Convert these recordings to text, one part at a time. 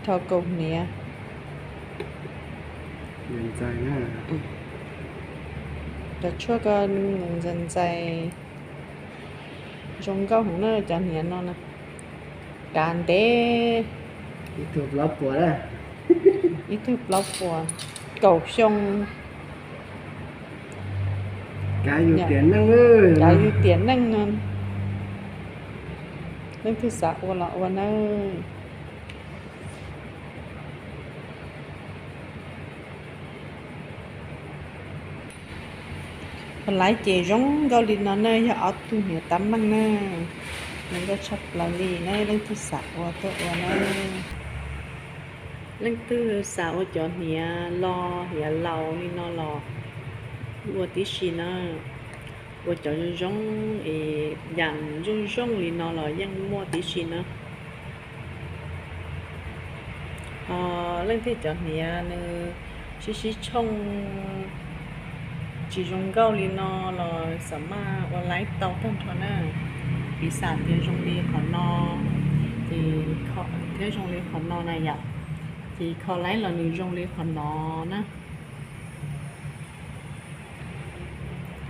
Rho kaus hniav. Cov tshuaj ko ntxais ntxais, zoo nkauj heev na cov hniav no na. Kav ntev, ib tug plaub puas, kaum xyoo, kav yus tiam neej no. Leej twg xav ua los ua nawb. Ua laiv ces zoo nkauj li no na, yog ob tug hniav tab meeg na, zoo nkauj tshaj plaws li na, leej twg xav ua tuaj ua na. Leej twg xav ua cov hniav lo hniav laus li no los ua tib si na, ua cov zoo zoo es yam zoo zoo li no los yeej muaj tib si na. Ho leej twg cov hniav nws sib sib tshooj tsis zoo nkauj li no los xam maj ua laiv tau tag nrho na. Piv xam tias zoo li qhov no, ces thiab zoo li qhov no na yom, ces kho laiv los nws zoo li qhov no na.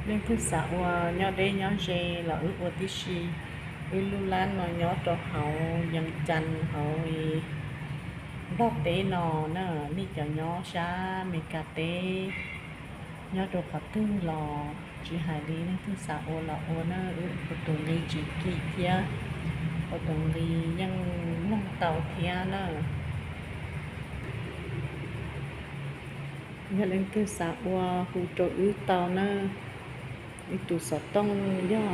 Leej twg xav ua nyob deb nyob ze los wb ua tib si. Wb lub lab no nyob rau hauv Yees Cas hauv Nplog teb no na. Nej cov nyob sab Amelikas teb nyob rau qhov twg los tsis hais li, leej twg xav ua los ua na, wb ua tus nqi tsis kim thiab, ua tus nqi yeej mloog tau thiab na. Yog leej twg xav ua hu rau wb tau na. Wb tus xov tooj yog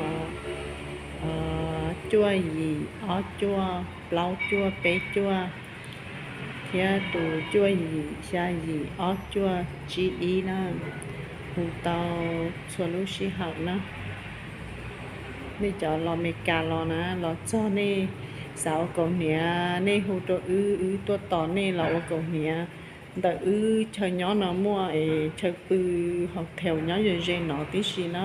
cuaj yim ob cuaj plaub cuaj peb cuaj, thiab tus cuaj yim xya yim ob cuaj tsib ib na. Hu tau txhua lub sij hawm na. Nej cov los Amelikas los na, los txog nej xav ua kaus hniav, nej hu rau wb, wb tuaj tos nej los ua kaus hniav. Ntawm wb chaw nyob no muaj es chaw pw hotel nyob ze ze no tib si na.